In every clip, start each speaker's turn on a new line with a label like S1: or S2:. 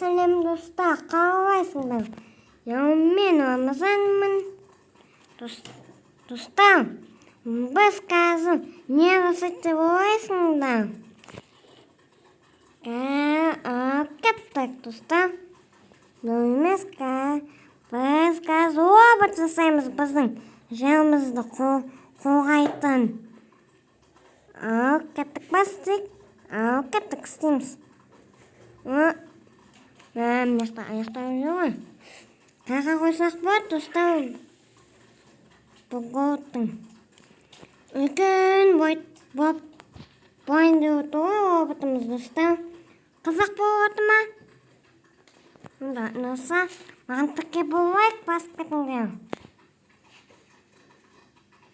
S1: Сәлем, достар, қалайсыңдар? Мен Рамазанмын. Достар, біз қазір не жасайды деп ойлайсыңдар? Кеттік, достар. Емес, біз қазір робот жасаймыз, біздің жерімізді қорғайтын. Ал, кеттік, бастайық. Ал, кеттік, істейміз. Мына жақта аяқтап жүр ғой. Қайға қойсақ болады, достар? Бұл голодтың үлкен болып болайын деп отыр ғой роботымыз, достар. Қызық болып отыр ма? Онда ұнаса, маған тіркеліп лайк басып кетіңдер.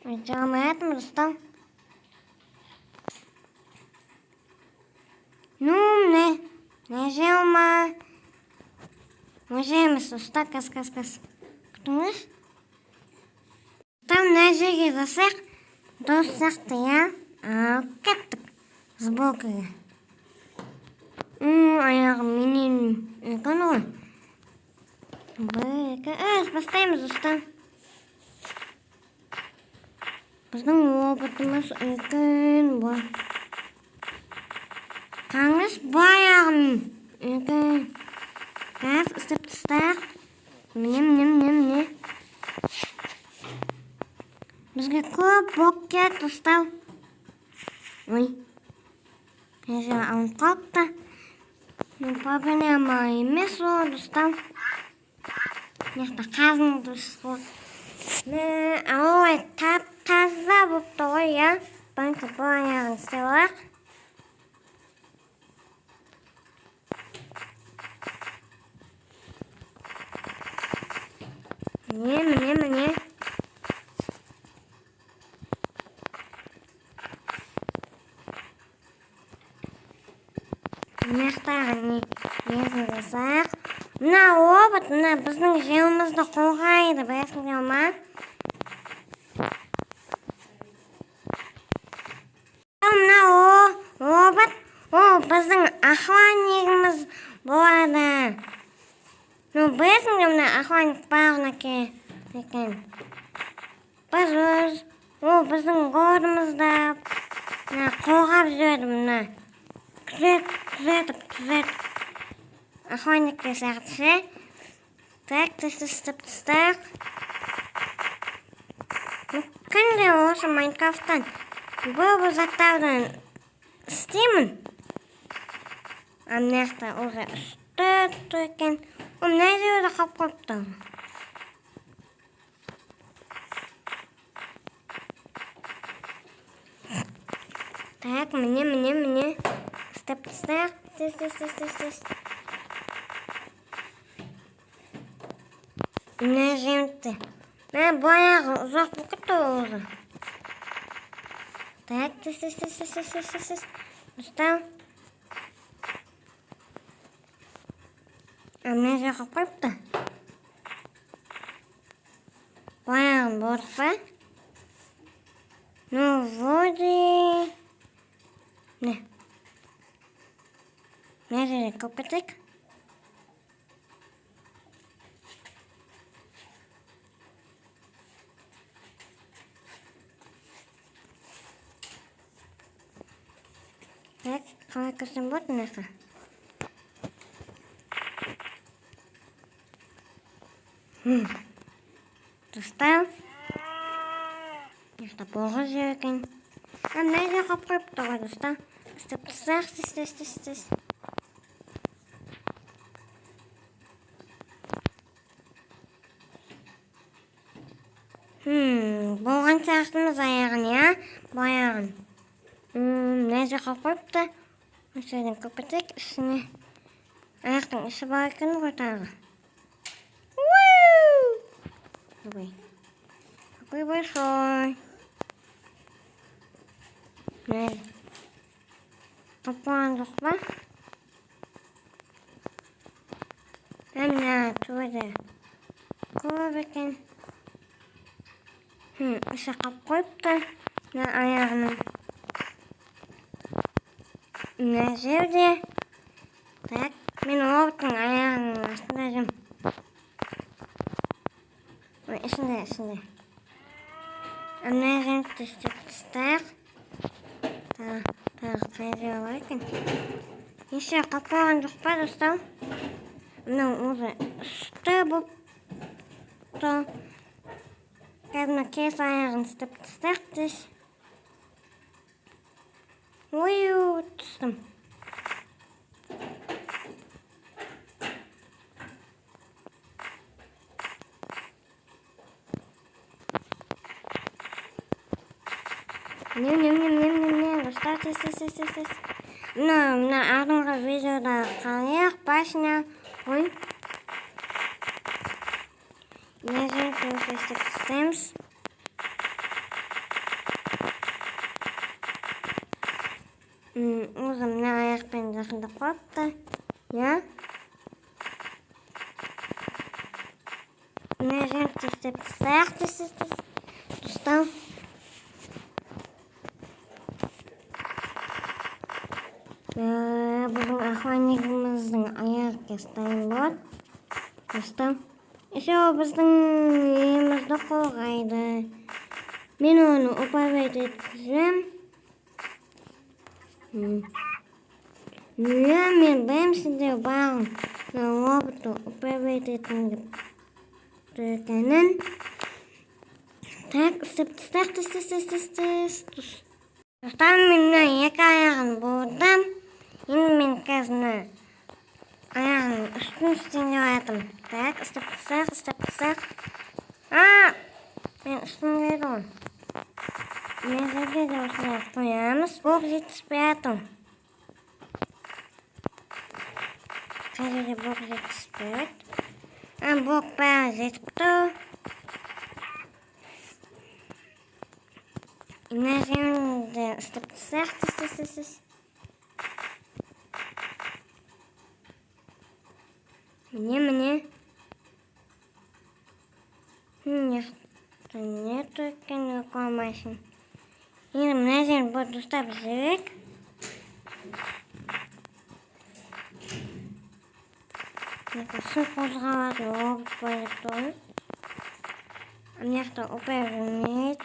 S1: Айта алмай жатырмын, достар. Ну, міне, мына жер ма? Мына жер емес, достар, қаз, қаз, қаз. Күтіңіз. Там мына жерге жасайық. Дос сияқты, иә? Ал, кеттік. Сборкаға. Аяғым менен үлкен ғой. Бір, екі, үш, бастаймыз, достар. Біздің роботымыз үлкен бұл. Қаңыз баяғым үлкен. Қазір істеп тастайық. Міне, міне, міне, міне. Бізге көп блок керек, достар. Ой. Мына алынып қалыпты. Ну, проблема емес ол, достар. Мына жақта қазын дұрыс. Мә, ой, тап таза болыпты ғой, иә? Бірінші бұл аяғын істеп алайық. Міне, міне, міне. Мына жақтағы несін жасайық. Мына робот, мына біздің жерімізді қорғайды, білесіңдер ма? Мына робот, ол біздің охраннигіміз болады. Ну, білесіңдер, мына охранник бар екен. Біз өз, ол біздің городымызда мына қорғап жүреді, мына. Күзет, күзетіп, күзетіп. Охранниктер сияқты ше. Так, тез тез істеп тастайық. Күнде осы Майнкрафттан бұл заттардан істеймін. А мына жақта уже үсті тұр екен. О, мына жерде қалып қойыпты. Так, міне, міне, міне. Істеп тастайық. Тез, тез, тез, тез, тез. Мына жерді. Мә, баяғы ұзақ болып кетті ғой уже. Так, тез, тез, тез, тез, тез, тез, тез. Достар. А мына жаққа қойыпты. Баяғын болдық па? Ну, вроде. Не. Мына жерге кіріп кетейік. Так, қалай кірсем болады мына жаққа? Достар. Мына жақта боғы жер екен. А мына жерге қалып қойыпты ғой, достар. Істеп тастайық, тез, тез, тез, тез. Болған сияқтымыз аяғын, иә? Баяғын. Мына жерге қалып қойыпты. Осы жерден кіріп кетейік ішіне. Аяқтың іші бар екен ғой тағы. Ой. Какой большой. Міне. Қалып қойған жоқ па? Мына түбі көп екен. Іші қалып қойыпты. Мына аяғының. Мына жерде. Так, мен роботтың аяғын Аяғының астында жүрмін. Ой, ішінде, ішінде. Мына жерді істеп тастайық. Тағы қай жері бар екен? Еш жер қалып қойған жоқ па, достар? Мынау уже үсті болып тұр. Қазір мына келесі аяғын істеп тастайық тез. Ой, түстім. Міне, міне, міне, міне, міне, міне, достар, тез, тез, тез, тез, тез. Мына алдыңғы видеода қарайық, башня. Ой. Мына жерді осылай істеп тастаймыз. Өзі мына аяқпен жақындап қалыпты. Иә. Мына жерді істеп тастайық, тез, тез, тез. Достар. Біздің охраннигіміздің аяғы дайын болады. Достар. Еще біздің үйімізді қорғайды. Мен оны управлять еткіземін. Иә, мен білемін, сендер бәрін мына роботты управлять етіңдер деп тұр екенін. Так, істеп тастайық, тез, тез, тез, тез, тез. Достар, мен мына екі аяғын будым. Енді мен қазір мына аяғының үстін істейін деп жатырмын. Так, істеп тастайық, істеп тастайық. А, мен үстін келді ғой. Мына жерге де осылай қоямыз. Блок жетіспей жатыр. Қай жерде блок жетіспейді? А, блок бәрі жетіп тұр. Мына жерді істеп тастайық, тез, тез, тез, тез. Міне, міне. Мына жақта не тұр екен, оқи алмайсың. Енді мына жерін бұл дұрыстап жіберейік. Су қозғалатын робот бар деп тұр ғой. Мына жақта управление.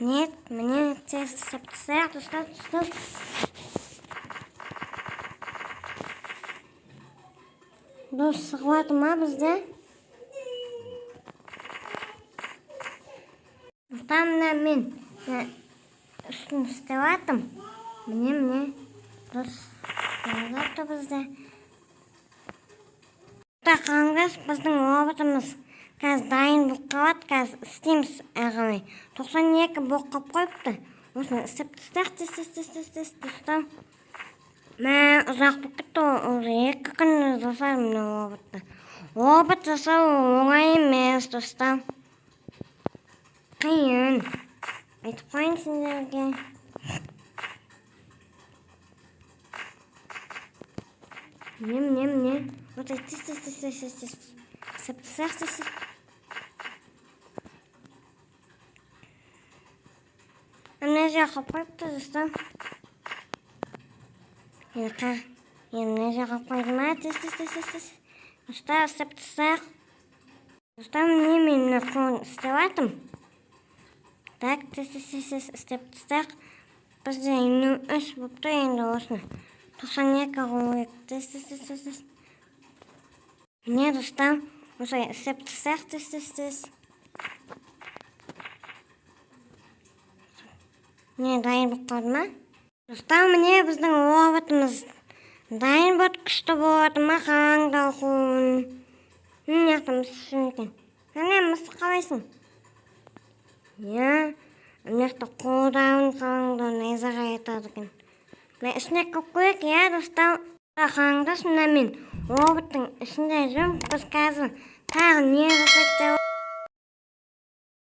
S1: Нет, міне, тез істеп тастайық, достар, достар. Дос шығып жатыр ма бізде? Достар, мына мен мына үстін істеп жатырмын. Міне, міне. Дос шығып жатыр бізде. Достар, қараңдаршы, біздің роботымыз қазір дайын болып қалады, қазір істейміз әрі қарай. 92 блок қылып қойыпты. Осыны істеп тастайық, тез, тез, тез, тез, тез, достар. Мә, ұзақ болып кетті ғой, уже 2 күн жасадым мына роботты. Робот жасау оңай емес, достар. Қиын. Айтып қояйын сендерге. Міне, міне, міне. Осылай тез, тез, тез, тез, тез, тез. Істеп тастайық, тез, тез. Мына жаққа қойыпты, достар. Енді мына жаққа қойды ма? Тез, тез, тез, тез, тез. Достар, істеп тастайық. Достар, міне, мен мына қолын істеп жатырмын. Так, тез, тез, тез, тез істеп тастайық. Бізде 53 болып тұр, енді осыны 92 қылу керек. Тез, тез, тез, тез, тез. Міне, достар, осылай істеп тастайық, тез, тез, тез. Міне, дайын болып қалды ма? Достар, міне, біздің роботымыз дайын болды, күшті болады ма, қараңдар қолын. Мына жақта мысық жүр екен. Қане, мысық, қалайсың? Иә, мына жақта қолдарын қараңдар, найзағай атады екен. Мына ішіне кіріп көрейік, иә, достар. Қараңдаршы, мына мен роботтың ішінде жүрмін. Біз қазір тағы не жасайды деп